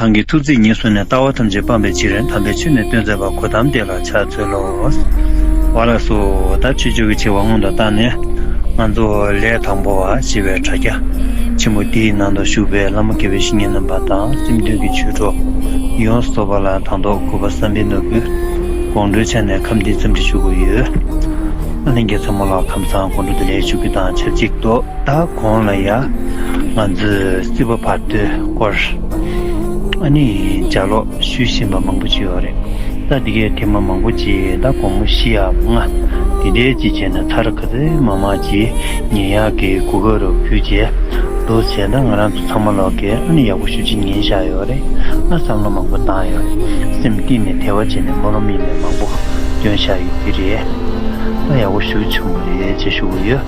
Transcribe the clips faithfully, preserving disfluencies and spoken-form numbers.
རང་གི་ཐུགས་བརྩེ་ཉེར་བཟུང་ནས། ལྟ་བ་ཐམས་ཅད་སྤངས་པའི་ཕྱིར། དམ་པའི་ཆོས་ནི་སྟོན་མཛད་པ། གོའུ་ཏམ་དེ་ལ་ཕྱག་འཚལ་ལོ། ཝ་ལ་སོ། ད་ཆོས་ཕྱོགས་ཀྱི་ཆེ་བ་སྔོན་དུ་བཏང་ནས། ང་ཚོ་ལས་དང་པོ་བ་ཞེས་པའི་དྲ་རྒྱ་ཆེན་པོ་འདིའི་ནང་དུ་བཞུགས་པའི་བླ་མ་དགེ་བའི་བཤེས་གཉེན་རྣམ་པ་དང་། སེམས་མཐུན་གྱི་ཆོས་གྲོགས་ཡོངས་སུ་རྫོགས་པ་ལ། དང་ཐོག་གུས་པ་བསམ་འཕེལ་ནོར་བུས་དགོང་དྲོའི་ཆ་ནས་ཁམས་བདེའི་འཚམས་འདྲི་ཞུ་གི་ཡོད། ཨ་ནི་ཁྱེད་ཚང་མ་ལ་ཁམས་བཟང་དགོང་དྲོ་བདེ་ལེགས་ཞུ་རྒྱུ་དང་ཆབས་ཅིག་ཏུ། ད་གོང་ལ་ཡ་ང་ཚོས་སྲིད་པ་བར་དོའི་སྐོར། ཨ་ནི་ལྗགས་ཀློག་ཞུས་ཟིན་པ་མང་པོ་ཅིག་ཡོད་རེད། ད་འདི་གའི་ཐེངས་མ་མང་པོ་ཅིག་ད་དགོང་མོ་བཞི་ཡ་ལྔ་དེ་འདྲའི་ཅིག་བྱས་ནས་ཚར་ག་ཚོད་མང་མང་ཅིག་ཉན་ཡག་གི་གོ་སྐབས་རུ་ཕུལ་རྗེས་འདུག་བྱས། ད་ང་རང་ཚོ་ཚང་མ་ལོག་གིས་ཨ་ནི་ཡག་པོ་ཞེ་པོ་ཅིག་ཉན་བཞག་ཡོད་རེད། ཨ་བསམ་བློ་མང་པོ་བཏང་ཡོད་རེད། སེམས་གཏིང་ནས་དད་པ་བྱས་ནས་སྨོན་ལམ་ཡིན་ནས་མང་པོ་བཏོན་བཞག་ཡོད་ཀྱི་རེད། ད་ཡག་པོ་ཞེ་པོ་བྱུང་བ་རེད་ཅེས་ཞུ་གི་ཡོད།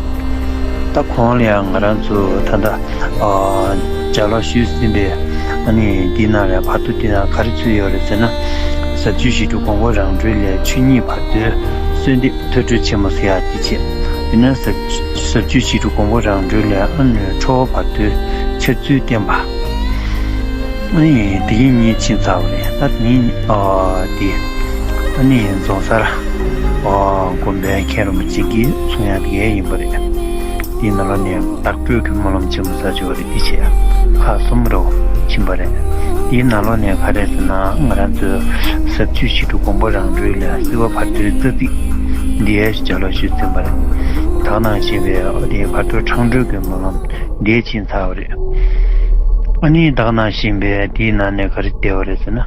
ད་གོང་ལ་ཡང་ང་རང་ཚོ་ད་ལྟ་ཨ་ལྗགས་ཀློག་ཞུས་ཟིན་པའི་ཨ་ནི་འདི་ནང་ལ་ཡང་བར་དོ་འདི་ནང་ག་རེ་ཚུད་ཡོད་རེད་ཟེར་ན། ཟབ་ཆོས་ཞི་ཁྲོ་དགོངས་པ་རང་གྲོལ་ལས་ཆོས་ཉིད་བར་དོའི་གསོལ་འདེབས་ཐོས་གྲོལ་ཆེན་མོ་ཟེར་ཡག་འདི་བྱས། དེ་ནས་ཟབ་ཟབ་ཆོས་ཞི་ཁྲོ་དགོངས་པ་རང་གྲོལ་ལས་ཨ་ནི་ཁྲོ་བོ་བར་དོའི་འཆར་ཚུལ་བསྟན་པ། ཨ་ནི་དེ་གཉིས་གཉིས་ཕྱིན་ཚར་བ་རེད། ད་དེ་ནས་ཨ་དེ་ཨ་ནི་རྫོང་སར་ཨ་དགོན་པའི་མཁན་རིན་པོ་ཆེ་གིས་གསུང་ཡག་དེ་གས་ཡིན་པ་རེད། དེའི་ནང་ལོགས་ནས་བདག་སྤྲོད་ཀྱི་སྨོན་ལམ་ཆེན་མོ་ཟེར་ཡག་ཅིག་ཡོད་རེད། དེ་བྱས་ཁག་གསུམ་རུ་ཕྱིན་པ་རེད། དེའི་ནང་ལོགས་ནས་ག་རེ་ཟེར་ན། ང་རང་ཚོའི་ཟབ་ཆོས་ཞི་ཁྲོ་དགོངས་པ་རང་གྲོལ་ལས་སྲིད་པ་བར་དོའི་རྩ་ཚིག་འདི་ཡས་ལྗགས་ཀློག་ཞུས་ཟིན་པ་རེད། ད་ག་ནང་བཞིན་པའི་ཨ་དེ་བར་དོ་འཕྲང་སྒྲོལ་གྱི་སྨོན་ལམ་འདི་ཕྱིན་ཚར་བ་རེད། ཨ་ནི་ད་ག་ནང་བཞིན་པའི་དེའི་ནང་ནས་ག་རེ་བསྡད་པ་རེད་ཟེར་ན།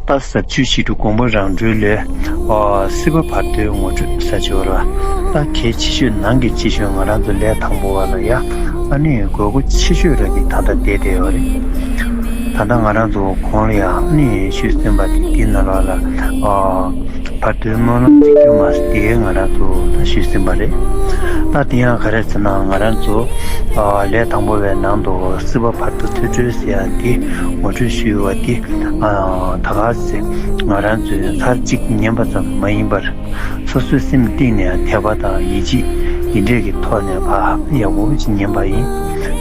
ད་ཟབ་ཆོས་ཞི་ཁྲོ་དགོངས་པ་རང་གྲོལ་ལས་ཨ་སྲིད་པ་བར་དོའི་ངོ་སྤྲོད་ཟེར་ཡག་ཅིག་ཡོད་རེད་པ། ད་གལ་ཆེ་ཤོས་ནང་གི་ཆེ་ཤོས་ང་རང་ཚོ་ལས་དང་པོ་བ་ལ་ཡ་ཨ་ནི་དགོས་མཁོ་ཆེ་ཤོས་ར་གི་ད་ལྟ་བསྡད་བསྡད་ཡོད་རེད། ད་ལྟ་ང་རང་ཚོ་གོང་ལ་ཡ་ཨ་ནི་ཞུས་ཟིན་པ་དེ་དེའི་ནང་ལོགས་ལ་ཨ་བར་དོའི་སྨོན་ལམ་གཅིག་གྱུར་མ་ཟེར་དེ་ང་རང་ཚོ་ད་ཞུས་ཟིན་པ་རེད། ད་དེ་ཡང་ག་རེ་ཟེར་ན། ང་རང་ཚོ་ཨ་ལས་དང་པོ་བའི་ནང་དུ་སྲིད་པ་བར་དོ་ཐོས་གྲོལ་ཟེར་ཡག་འདི་ངོ་སྤྲོད་ཞུས་པ་འདི་ཨ་ད་ག་ཟེ་ང་རང་ཚོས་ཚར་གཅིག་ཉན་པ་ཙམ་མ་ཡིན་པར། སོ་སོའི་སེམས་གཏིང་ནས་དད་པ་དང་ཡིད་ཆེས་འདི་འདྲས་ཀྱི་ཐོག་ནས་ཕར་ཡག་པོ་ཅིག་ཉན་པ་ཡིན།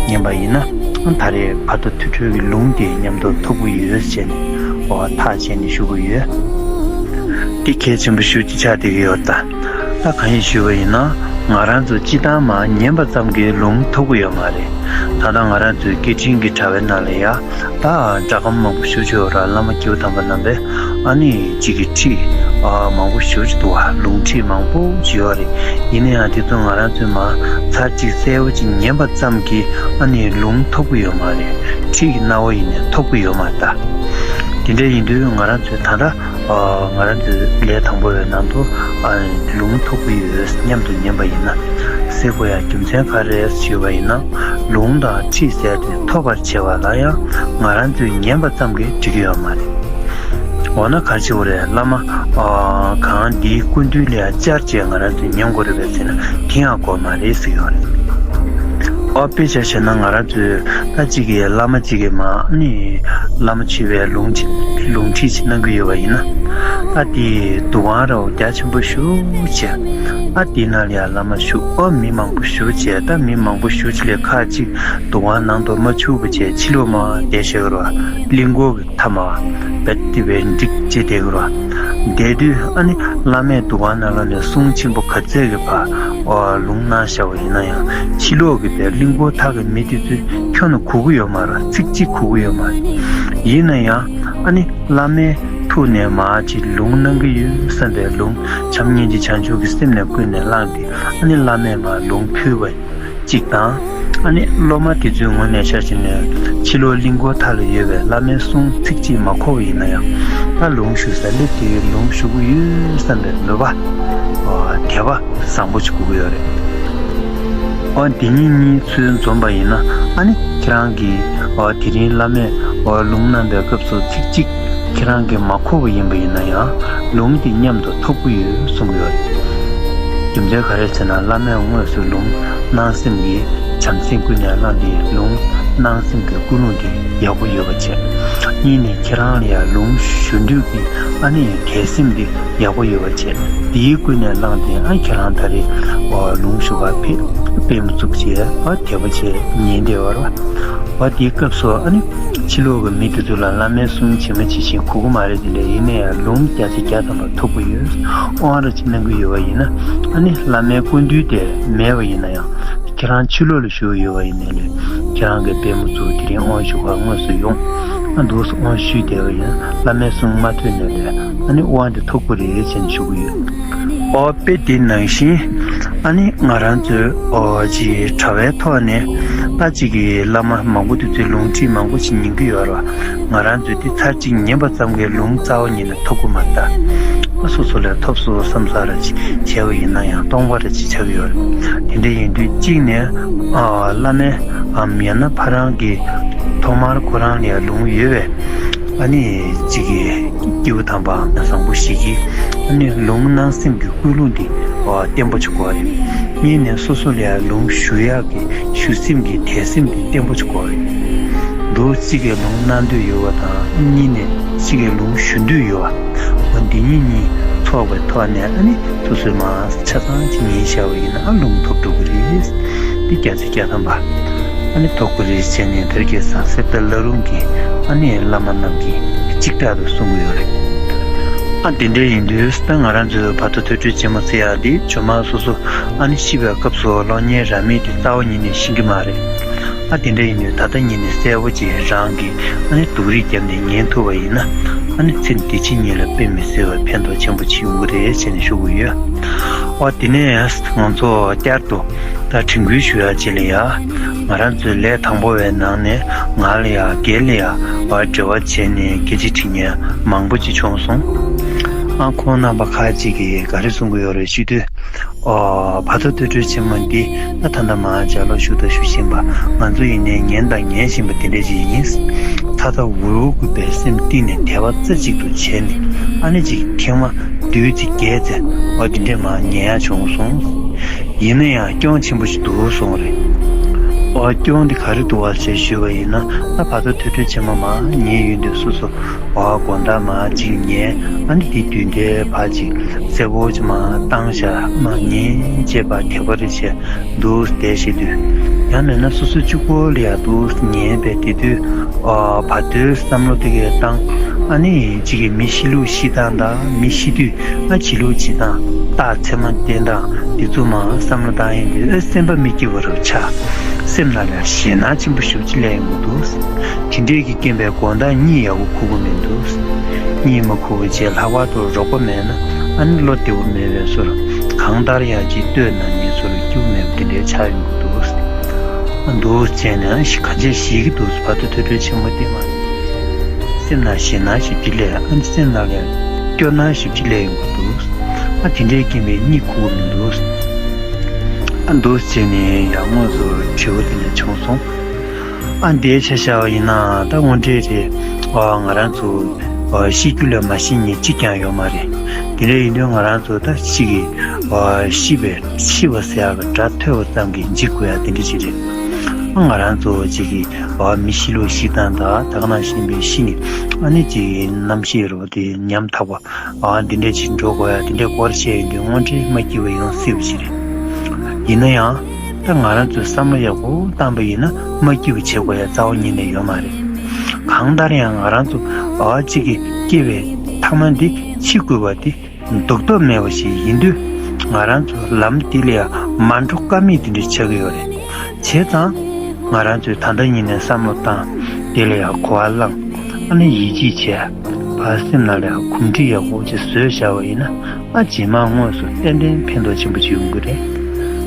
ཉན་པ་ཡིན་ན་ད་རེས་བར་དོ་ཐོས་གྲོལ་གྱི་ལུང་དེ་མཉམ་དུ་ཐོབ་ཀྱི་ཡོད་ཟེར་ནས་ཨོ་ཐག་བཅད་ནས་ཞུ་གི་ཡོད། འདི་གལ་ཆེན་པོ་ཞེ་པོ་ཅིག་ཆགས་བསྡད་ཀྱི་ཡོད་ད། ད་གང་ཡིན་ཞུས་པ་ཡིན་ན། ང་རང་ཚོ་སྤྱིར་བཏང་མར་ཉན་པ་ཙམ་གྱིས་ལུང་ཐོབ་ཀྱི་ཡོད་མ་རེད། ད་ལྟ་ང་རང་ཚོའི་སྐད་འཕྲིན་གྱི་དྲ་བའི་ནང་ལ་ཡ། ད་སྒྲ་སྒམ་མང་པོ་ཞེ་པོ་ཅིག་ཡོད་རེད། བླ་མ་སྐྱེས་བུ་དམ་པ་རྣམ་པས་ཨ་ནི་གཅིག་གི་ཁྲིད་ཨ་མང་པོ་ཞེ་པོ་ཅིག་འདུག་པ། ལུང་ཁྲིད་མང་པོ་ཅིག་ཡོད་རེད། ཡིན་ན་ཡང་དེ་ཚོ་ང་རང་ཚོས་མར་ཚར་གཅིག་གསལ་པོ་ཅིག་ཉན་པ་ཙམ་གྱིས་ཨ་ནི་ལུང་ཐོབ་ཀྱི་ཡོད་མ་རེད། ཁྲིད་ཀྱི་རྣ་བ་ཡིན་ནའི་ཐོབ་ཀྱི་ཡོད་མ་རེད་ད། དེ་འདྲ་ཡིན་དུས་ང་རང་ཚོས་ད་ལྟ་ཨ་ང་རང་ཚོའི་ལས་དང་པོ་བའི་ནང་དུ་ཨ་ལུང་ཐོབ་ཀྱི་ཡོད་སྙམ་དུ་ཉན་པ་ཡིན་ན། གསལ་པོ་ཡང་རྒྱུ་མཚན་ག་རེ་རེད་ཞུས་པ་ཡིན་ན། ལུང་དང་ཁྲིད་ཟེར་དེ་ཐོབ་པར་བྱེད་པ་ལ་ཡང་ང་རང་ཚོས་ཉན་པ་ཙམ་གྱིས་འགྲིག་གི་ཡོད་མ་རེད། འོ་ན་ག་རེ་བྱེད་དགོས་རེད། བླ་མ་ཨ་གང་འདིའི་སྐུ་མདུན་ལ་ཡང་བཅར་བྱས་ང་རང་ཚོས་ཉན་དགོས་རེད་པས་ཟེར་ན། དེ་ཡང་དགོས་མ་རེད་ཟེར་གྱི་ཡོད་རེད། ཨོ་དཔེ་ཆ་བཞག་ན་ང་རང་ཚོས་ད་གཅིག་གིས་བླ་མ་གཅིག་གིས་མར་ནི་བླ་མ་མཆོད་པའི་ལུང་ཅིག་ལུང་ཁྲིད་ཅིག་གནང་གི་ཡོད་པ་ཡིན་ན། ཨ་དེ་འདུ་ཁང་ར་བ་རྒྱ་ཆེན་པོ་ཞེ་པོ་ཅིག་བྱས། ཨ་དེའི་ནང་ལ་ཡ་བླ་མ་བཞུགས། ཨོ་མི་མང་པོ་ཞེ་པོ་བྱས། ད་མི་མང་པོ་ཞེ་པོ་ཅིག་ལས་ཁག་ཅིག་འདུ་ཁང་ནང་དུ་མ་ཆུག་པ་བྱས་ཕྱི་ལོགས་མར་བསྡད་བཞག་གི་རེད་པ། གླིང་སྐོར་གྱི་མཐའ་མར་བེད་དེ་བས་འགྲིག་བྱས་བསྡད་ཀྱི་རེད་པ། བསྡད་དུས་ཨ་ནི་བླ་མས་འདུ་ཁང་ནང་ལོགས་ནས་གསུང་ཆེན་པོ་ག་ཚད་ཀྱི་ཕར་ཨོ་ལུང་གནང་བཞག་པ་ཡིན་ན་ཡང་། ཕྱི་ལོགས་ཀྱི་བས་གླིང་སྐོར་ཐག་གི་མི་དེ་ཚོས་ཁྱོན་ནས་གོ་གི་ཡོད་མ་རེད། ཚིག་གཅིག་གོ་གི་ཡོད་མ་རེད། ཡིན་ན་ཡང་ཨ་ནི་བླ་མའི་ཐུགས་ནས་མར་ཅིག་ལུང་གནང་གི་ཡོད་བསམ་པའི་ལུང་བྱམས་སྙིང་རྗེ་བྱང་ཆུབ་ཀྱི་སེམས་ནས་ཀུན་ནས་བླངས་ཏེ། ཨ་ནི་བླ་མས་མར་ལུང་ཕུལ་བ་གཅིག་དང་། ཨ་ནི་སློབ་མ་དེ་ཚོའི་ངོས་ནས་ཆ་བཞག་ནས་ཕྱི་ལོགས་གླིང་སྐོར་ཐག་ལ་ཡོད་པའི་བླ་མའི་གསུང་ཚིག་གཅིག་མ་གོ་བ་ཡིན་ན་ཡང་། ད་ལུང་ཞུ་ས་སླེབས་དེ་ལུང་ཞུ་གི་ཡོད་བསམ་པའི་མོས་པ། ཨ་དད་པ་བཟང་པོ་ཅིག་དགོས་ཀྱི་ཡོད་རེད། ཨ་འདི་གཉིས་གཉིས་ཚུར་འཛོམས་པ་ཡིན་ན། ཨ་ནི་ཁྱེད་རང་གིས་ཨ་དེ་རིང་བླ་མས་ཨ་ལུང་གནང་པའི་སྐབས་སུ་ཚིག་གཅིག་ཁྱེད་རང་གིས་མ་གོ་བ་ཡིན་པ་ཡིན་ན་ཡང་། ལུང་དེ་མཉམ་དུ་ཐོབ་ཀྱི་ཡོད་གསུང་གི་ཡོད་རེད། རྒྱུ་མཚན་ག་རེ་ཟེར་ན། བླ་མས་དངོས་སུ་ལུང་སྣང་སེམས་ཀྱི་བྱམས་སེམས་ཀུན་ནས་བླངས་ཏེ། ལུང་སྣང་སེམས་ཀྱི་ཀུན་སློང་དེ་ཡག་པོ་ཡོད་པ་བྱས། གཉིས་ནས་ཁྱེད་རང་ལ་ཡང་ལུང་ཞུ་འདོད་ཀྱི་ཨ་ནི་དད་སེམས་དེ་ཡག་པོ་ཡོད་པ་བྱས། དེའི་ཀུན་ནས་བསླངས་ཏེ་ཨ་ཁྱེད་རང་ད་རེས་ཨོ་ལུང་ཞུ་ག་ཕེབས་པད་མ་བཙུགས་བྱས་ཨ་དད་པ་བྱས་ཉན་བསྡད་པ་རེད་བ། དེའི་སྐབས་སུ་ཨ་ནི་ཕྱི་ལོགས་ཀྱི་མི་དེ་ཚོ་ལ་བླ་མའི་གསུང་ཇི་མ་ཇི་བཞིན་གོ་གི་མ་རེད། དེ་ལས་ཡིན་ན་ཡང་ལུང་བརྒྱ་ཆ་བརྒྱ་ཐམ་པ་ཐོབ་ཀྱི་ཡོད། དབང་ར་ཅིག་གནང་གི་ཡོད་པ་ཡིན་ན་ཨ་ནི་བླ་མའི་སྐུ་མདུན་དེ་མེད་པ་ཡིན་ན་ཡང་། ཁྱེད་རང་ཕྱི་ལོགས་ལ་བཞུགས་ཡོད་པ་ཡིན་ནའི་ལས། ཁྱེད་རང་གི་པད་མ་བཙུགས་དེ་རིང་དབང་ཞུ་གར་དངོས་སུ་ཡོང་། ཨ་འདུག་སེ་དབང་ཞུས་བསྡད་པ་ཡིན་ན་བླ་མའི་གསུང་མ་ཐོས་ནའི་ལས་ཨ་ནི་དབང་དེ་ཐོབ་ཀྱི་རེད་ཅེས་ཞུ་གི་ཡོད། ཨོ་དཔེ་དེ་ནང་བཞིན་ཨ་ནི་ང་རང་ཚོའི་ཨོ་ཅིག་དྲ་བའི་ཐོག་ནས་ད་ཅིག་གི་བླ་མ་མང་པོ་དེ་ཚོའི་ལུང་ཁྲིད་མང་པོ་ཞིག་ཉན་གྱི་ཡོད་རེད་བ། ང་རང་ཚོས་དེ་ཚར་གཅིག་ཉན་པ་ཙམ་གྱིས་ལུང་རྩ་བ་ཉིད་ནས་ཐོབ་ཀྱི་མ་རེད་ད། སོ་སོ་ལ་ཐོབ་སོང་བསམ་ས་ར་ཅིག་བྱས་པ་ཡིན་ན་ཡང་སྟོང་པ་ར་ཅིག་ཆགས་ཀྱི་ཡོད་རེད། དེ་འདྲ་ཡིན་དུས་གཅིག་ནས་ཨ་བླ་མའི་ཨམ་ཡང་ན་ཕ་རང་གི་ཐོག་མར་ཁོ་རང་ལ་ཡང་ལུང་ཡོད་པས་ཨ་ནི་གཅིག་གི་སྐྱེས་བུ་དམ་པའམ་བཟང་པོ་ཞིག་གིས་ཨ་ནི་ལུང་གནང་སེམས་ཀྱི་ཀུན་སློང་འདི་བརྟན་པོ་ཅིག་དགོས་རེད། གཉིས་ནས་སོ་སོ་ལ་ཡང་ལུང་ཞུ་ཡག་གི་ཞུ་སེམས་ཀྱི་དད་སེམས་འདི་བརྟན་པོ་ཅིག་དགོས་རེད། འདུག་གཅིག་གིས་ལུང་གནང་འདོད་ཡོད་པ་དང་གཉིས་ནས་གཅིག་གིས་ལུང་ཞུ་འདོད་ཡོད་པ། འོ་འདི་གཉིས་གཉིས་ཚོགས་པའི་ཐོག་ནས་ཨ་ནི་སོ་སོས་མར་ཆ་ཚང་ཅིག་ཉན་བཞག་པ་ཡིན་ན་ཨ་ལུང་ཐོབ་འགྲོ་གི་རེད། འདི་བརྒྱ་ཆ་བརྒྱ་ཐམ་པ་ཨ་ནི་ཐོབ་ཀྱི་རེད་བྱས་ནས་དེར་གྱི་ཟང་ཟེར་ཏེ་བླ་རུང་གི་ཨ་ནི་བླ་མ་རྣམས་ཀྱིས་གཅིག་གྲགས་སུ་གསུང་གི་ཡོད་རེད། ཨ་འདི་འདྲ་ཡིན་དུས་ད་ང་རང་ཚོའི་བར་དོ་ཐོས་གྲོལ་ཆེན་མོ་ཟེར་ཡག་འདི་ཇོ་མོ་སོ་སོ་ཨ་ནི་ཤི་བའི་སྐབས་སུ་གློག་བརྙན་རང་མིང་དེ་རྩ་བ་ཉིད་ནས་ཤེས་ཀྱི་མ་རེད། ཨ་དེ་འདྲ་ཡིན་དུས་ད་ལྟ་ཉིད་ནས་གསལ་པོ་ཅིག་རང་གིས་ཨ་ནི་སྡུག་རུས་བརྒྱབ་ནས་ཉན་ཐུབ་པ་ཡིན་ན་ཨ་ནི་ཚེ་འདི་ཕྱི་གཉིས་ལ་དཔེ་མི་སྲིད་པ་ཕན་ཐོགས་ཆེན་པོ་ཅིག་ཡོང་གི་རེད་ཅེས་ནས་ཞུ་གི་ཡོད། ཨོ་དེ་ནས་ང་ཚོ་བསྐྱར་དུ་ད་དྲན་སྐུལ་ཞུ་ཡག་ཅིག་ལ་ཡ། ང་རང་ཚོའི་ལས་དང་པོ་བའི་ནང་ནས་ང་ལ་ཡ་སྒེར་ལ་ཡ་བ་འབྲེལ་བ་བྱས་ནས་སྐད་ཆ་དྲི་མཁན་མང་པོ་ཅིག་བྱུང་སོང་། ཨ་ཁོང་རྣམ་པ་ཁག་ཅིག་གིས་ག་རེ་གསུང་གི་ཡོད་རེད་ཞུ་དུས། ཨོ་བར་དོ་ཐོས་གྲོལ་ཆེན་མོ་འདི་ད་ད་ལྟ་མར་ལྗགས་ཀློག་ཞུ་དང་ཞུ་བཞིན་པ་ང་ཚོ་ཡིན་ནའི་ཉན་དང་ཉན་བཞིན་པ་དེ་འདྲ་ཅིག་ཡིན། ཚ་ཚ་འུར་འུར་གྱི་བའི་སེམས་གཏིང་ནས་དད་པ་རྩེ་གཅིག་ཏུ་བྱས་ནས་ཨ་ནི་ཅིག་ཐེངས་མ་བདུད་ཅིག་བརྒྱལ་ཚེ་ཨོ་འདི་འདྲས་མར་ཉན་ཡག་བྱུང་སོང་། ཡིན་ན་ཡང་སྐྱོན་ཆེན་པོ་ཞིག་འདུག་སོང་རེད། ཨོ་སྐྱོན་འདི་ག་རེ་འདུག་བ་ཞེས་ཞུས་པ་ཡིན་ན་ད་བར་དོ་ཐོས་གྲོལ་ཆེན་མོ་མར་ཉན་ཡོང་དུས་སོ་སོ་ཨོ་དགོང་དག་མར་ཅིག་ཉན་ཨ་ནི་འདི་དུས་འདྲའི་བར་ཅིག་གསལ་པོ་ཅིག་མར་བཏང་བཞག་མར་ཉན་བྱས་པ་དེ་པ་རེད་བྱས་འདུག་བསྡད་བྱེད་དུས་ཡང་མིན་ན་སོ་སོ་གཅིག་པོ་ལ་ཡང་འདུག་ཉན་པའི་དེ་དུས་ཨོ་བར་དོའི་བསམ་བློ་དེ་གས་བཏང་ཨ་ནི་ཅིག་གི་མི་ཤི་ལུགས་ཤི་སྟངས་དང་མི་ཤི་དུས་ཨ་བྱེད་ལུགས་བྱེད་སྟངས་རྟགས་མཚན་མ་བསྟན་སྟངས་འདི་ཚོ་མར་བསམ་བློ་བཏང་ཡིན་དུས་ཨ་སེམས་པ་མི་སྐྱིད་པ་རུ་ཆགས། སེམས་ནང་ལ་ཞེད་སྣང་ཆེན་པོ་ཞེ་པོ་ཅིག་སླེབས་ཡོང་གི་འདུག་དེ་འདྲས་ཀྱི་རྐྱེན་པས་དགོང་དག་གཉིད་ཡག་པོ་ཁུག་གི་མི་འདུག་གཉིད་མ་ཁུག་པ་བྱས་ལྷག་པར་དུ་རོགས་པ་མེད་ན་ཨ་ནི་བློ་བདེ་པོ་མེད་པའི་བཟོ་འདྲ། གང་ལྟར་ཡང་ཅིག་ལྟོས་ན་ཉན་བཟོ་འདྲ་སྐྱིད་པོ་མེད་པ་དེ་འདྲས་ཆགས་ཡོང་གི་འདུག་ཨ་འདུག་བྱས་ནས་ཨ་ཞིག་ག་འཇས་ཞིག་གི་འདུག་བར་དོ་ཐོས་གྲོལ་ཆེན་མོ་དེ་མ་སེམས་ནང་ཞེད་སྣང་ཞེ་པོ་ཅིག་སླེབས་ཨ་ནི་སེམས་ནང་ལ་སྐྱོ་སྣང་ཞེ་པོ་ཅིག་སླེབས་ཡོང་གི་འདུག་ཨ་དེ་འདྲས་རྐྱེན་པས་གཉིད་ཁུག་གི་མི་འདུག་ཨ་འདུག་བྱས་ནས་ཡང་དངོས་སུ་དྲི་བ་དེ་འདྲ་བྱུང་སོང་། ཨ་འདིའི་ཆ་བཞག་པ་ཡིན་ན་ད་དངོས་འབྲེལ་རེད། ཨ་ང་རང་ཚོ་ཨ་ཤི་རྒྱུ་ལས་མ་ཤི་མཁན་གཅིག་ཀྱང་ཡོད་མ་རེད། དེ་འདྲ་ཡིན་དུས་ང་རང་ཚོ་ད་ཤི་གི་ཨ་ཤི་བའི་ཤི་བ་ཟེར་ཡག་གི་སྒྲ་ཐོས་པ་ཙམ་གྱིས་འཇིགས་དགོས་ཡག་དེ་འདྲ་ཞིག་རེད། ཨ་ང་རང་ཚོ་ཅིག་གི་ཨ་མི་ཤི་ལུགས་ཤི་སྟངས་དང་ད་ག་ནང་བཞིན་པའི་ཤི་ནས་ཨ་ནི་ཅིག་གི་རྣམ་ཤེས་རོ་དེ་ཉམ་ཐག་པ། ཨ་འདི་འདྲས་ཅིག་འགྲོ་དགོས་ཡ་འདི་འདྲས་སྐོར་བཤད་ཡོང་དུས་དངོས་འབྲེལ་མ་སྐྱིད་པ་ཡོང་སྲིད་པ་ཞིག་རེད། ཡིན་ན་ཡང་ད་ང་རང་ཚོས་བསམ་བློ་ཡག་པོ་བཏང་པ་ཡིན་ན་མ་སྐྱིད་པ་བྱེད་དགོས་ཡ་རྩ་བ་ཉིད་ནས་ཡོད་མ་རེད། གང་ལྟར་ཡང་ང་རང་ཚོ་ཨ་གཅིག་གི་སྐྱེ་བའི་ཐ་མ་འདི་འཆི་དགོས་པ་འདི་ལྡོག་ཐབས་མེད་པ་ཞིག་ཡིན་དུས་ང་རང་ཚོ་ལམ་འདི་ལ་ཡ་མ་འགྲོ་ཀ་མེད་འདི་འདྲས་ཆགས་ཀྱི་ཡོད་རེད། བྱས་ཙང་། ང་རང་ཚོས་ད་ལྟ་ཉིད་ནས་བསམ་བློ་བཏང་། དེ་ལ་ཡང་གོ་བ་བླངས། ཨ་ནི་ཡིད་ཆེས་བྱས། ཕར་སེམས་ནང་ལ་ཡང་གོམས་འདྲིས་ཡག་པོ་ཅིག་བཟོས་བཞག་པ་ཡིན་ན། ཨ་རྗེས་མ་དངོས་སུ་ཏན་ཏན་ཕན་ཐོགས་ཆེན་པོ་ཅིག་ཡོང་གི་རེད།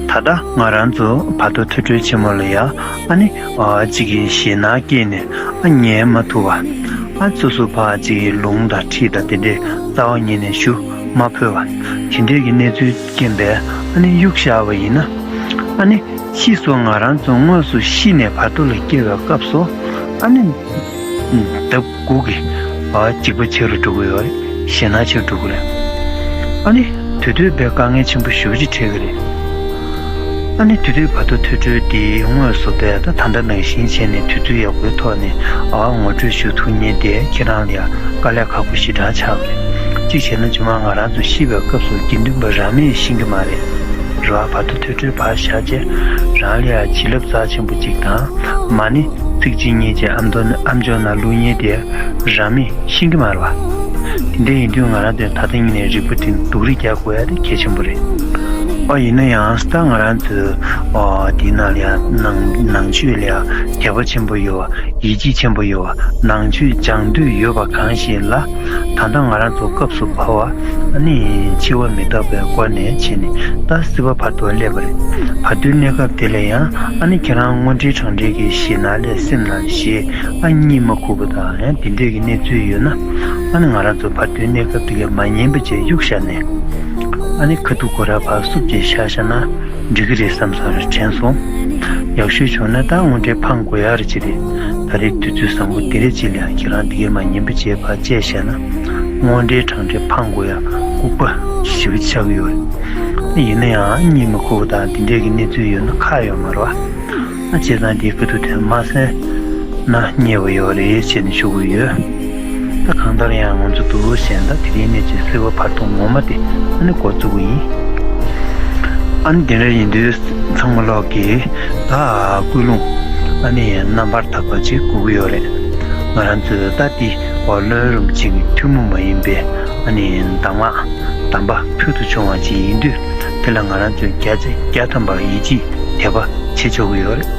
ད་ལྟ་ང་རང་ཚོ་བར་དོ་ཐོས་གྲོལ་ཆེན་མོ་ལ་ཡང་ཨ་ནི་ཨ་གཅིག་གིས་ཞེད་སྣང་སྐྱེས་ནས་ཨ་ཉན་མ་ཐུབ་པ། ཨ་སོ་སོ་ཕར་གཅིག་གིས་ལུང་དང་ཁྲིད་དང་དེ་འདྲས་རྩ་བ་ཉིད་ནས་ཞུ་མ་ཕོད་པ། དེ་འདྲས་ཀྱི་གནས་ཚུལ་རྐྱེན་པས་ཨ་ནི་གཡུག་བཞག་པ་ཡིན་ན། ཨ་ནི། ཕྱིས་སུ་ང་རང་ཚོ་དངོས་སུ་ཤི་ནས་བར་དོ་ལ་སྐྱེ་བའི་སྐབས་སུ་ཨ་ནི་ལྡབ་དགུ་གི་ཨ་འཇིགས་པ་ཆེ་རུ་འགྲོ་གི་ཡོད་རེད། ཞེད་སྣང་ཆེ་རུ་འགྲོ་གི་རེད། ཨ་ནི་དུས་དུས་པའི་དཀའ་ངལ་ཆེན་པོ་ཞེ་པོ་ཅིག་འཕྲད་གི་རེད། ཨ་ནི་དེ་དུས་བར་དོ་ཐོས་གྲོལ་དེ་དངོས་སུ་བས་ད་ད་ལྟ་ནང་བཞིན་བྱས་ནས་དུས་ཚོད་ཡག་པོའི་ཐོག་ནས་ཨ་ངོ་སྤྲོད་ཞུ་ཐུབ་མཁན་དེ་ཁྱེད་རང་ལ་ཡང་དཀའ་ལས་ཁག་པོ་ཞེ་དྲག་ཆགས་པ་རེད། གཅིག་བྱས་ན་རྗེས་མ་ང་རང་ཚོ་ཤི་བའི་སྐབས་སུ་དགེ་འདུན་པ་རང་མིས་ཤེས་ཀྱི་མ་རེད། རེད་བ། བར་དོ་ཐོས་གྲོལ་ཕར་བཞག་བྱས་རང་ལ་ཡང་བྱིན་རླབས་རྩ་ཆེན་པོ་གཅིག་དང་མ་ཎི་ཚིག་གཅིག་གཉིས་བྱས་ཨ་མདོ་ཨ་མཆོག་ནང་བླུག་མཁན་དེ་རང་མིས་ཤེས་ཀྱི་མ་རེད་བ། དེ་འདྲ་ཡིན་དུས་ང་རང་ཚོས་ད་ལྟ་ཉིད་ནས་རིག་པ་དེ་སྡུག་རུས་རྒྱག་དགོས་ཡ་དེ་གལ་ཆེན་པོ་རེད། ཨ་ཡིན་ན་ཡང་ད་ང་རང་ཚོའི་ཨ་དེའི་ནང་ལ་ཡ་ནང་ནང་ཆོས་ལ་ཡ་དད་པ་ཆེན་པོ་ཡོད་བ། ཡིད་ཆེས་ཆེན་པོ་ཡོད་བ། ནང་ཆོས་སྦྱང་འདོད་ཡོད་པ་གང་ཞིག་ལ་ད་ལྟ་ང་རང་ཚོ་སྐབས་སུ་བབ་པ་ཨ་ནི་འཆི་བ་མི་རྟག་པའི་སྒོ་ནས་བྱས་ནས་ད་སྲིད་པ་བར་དུ་སླེབས་པ་རེད། བར་དོའི་གནས་སྐབས་དེ་ལ་ཡང་ཨ་ནི་ཁྱེད་རང་དངོས་འབྲེལ་དྲང་འབྲེལ་གྱི་ཞེད་སྣང་ལས་སེམས་ནང་ཞེད་ཨ་གཉིད་མ་ཁུག་པ་དང་ཡང་དེ་འདྲས་ཀྱི་གནས་ཚུལ་ཡོད་ན་ཨ་ནི་ང་རང་ཚོ་བར་དོའི་གནས་སྐབས་དེ་ག་མ་ཉན་པ་བྱས་གཡུག་བཞག་ནས་ཨ་ནི་ཁ་ཐུག་སྒོ་ར་ཕར་བསུབ་བྱས་བཞག་བཞག་ན་འགྲིག་གི་རེད་བསམ་བསམ་རེ་དྲན་སོང་། ཡག་ཤོས་བྱུང་ན་ད་དངོས་འབྲེལ་འཕང་དགོས་ཡ་རེ་ཅི་རེད། ད་རེས་དུས་ཚོད་བཟང་པོ་འདི་རེད་ཅི་ལ་ཡང་ཁྱེད་རང་འདི་གས་མ་ཉན་པ་བྱས་ཕར་བཅད་བཞག་ན་དངོས་འབྲེལ་དྲང་འབྲེལ་འཕང་དགོས་ཡ་ལྐུགས་པ་ཞེ་པོ་ཆགས་ཀྱི་ཡོད་རེད། ཡིན་ན་ཡང་གཉིད་མི་ཁུག་པ་དང་འདི་འདྲས་ཀྱི་གནས་ཚུལ་ཡོད་ན་ཁག་ཡོད་མ་རེད་བ། ཨ་བྱས་ཙང་འདིའི་ཁ་ཐུག་དེ་མ་གསན་ན་ཉེས་པ་ཡོད་རེད་ཅེས་ནས་ཞུ་གི་ཡོད། ད་གང་ལྟར་ཡང་ང་ཚོ་འདུག་བྱས་ན་ད་དེ་རིང་ནས་ཀྱི་སྲིད་པ་བར་དོ་ངོ་མ་དེ་ཨ་ནི་འགོ་བཙུགས་ཀྱི་ཡིན། ཨ་ནི་དེ་འདྲ་ཡིན་དུས་ཚང་མ་ལོག་གི་ད་ཀུན་སློང་ཨ་ནི་རྣམ་པར་དག་པ་ཅིག་དགོས་ཀྱི་ཡོད་རེད། ང་རང་ཚོས་ད་འདི་བློན་རིན་པོ་ཆེ་གི་ཐུན་མོང་མ་ཡིན་པའི་ཨ་ནི་གདམས་ངག་གདམས་པ་ཕུལ་དུ་བྱུང་བ་ཅིག་ཡིན་དུས་དེ་ལ་ང་རང་ཚོས་བརྒྱ་ཆ་བརྒྱ་ཐམ་པ་ཡིད་ཆེས་དད་པ་བྱེད་ཆོག་གི་ཡོད་རེད།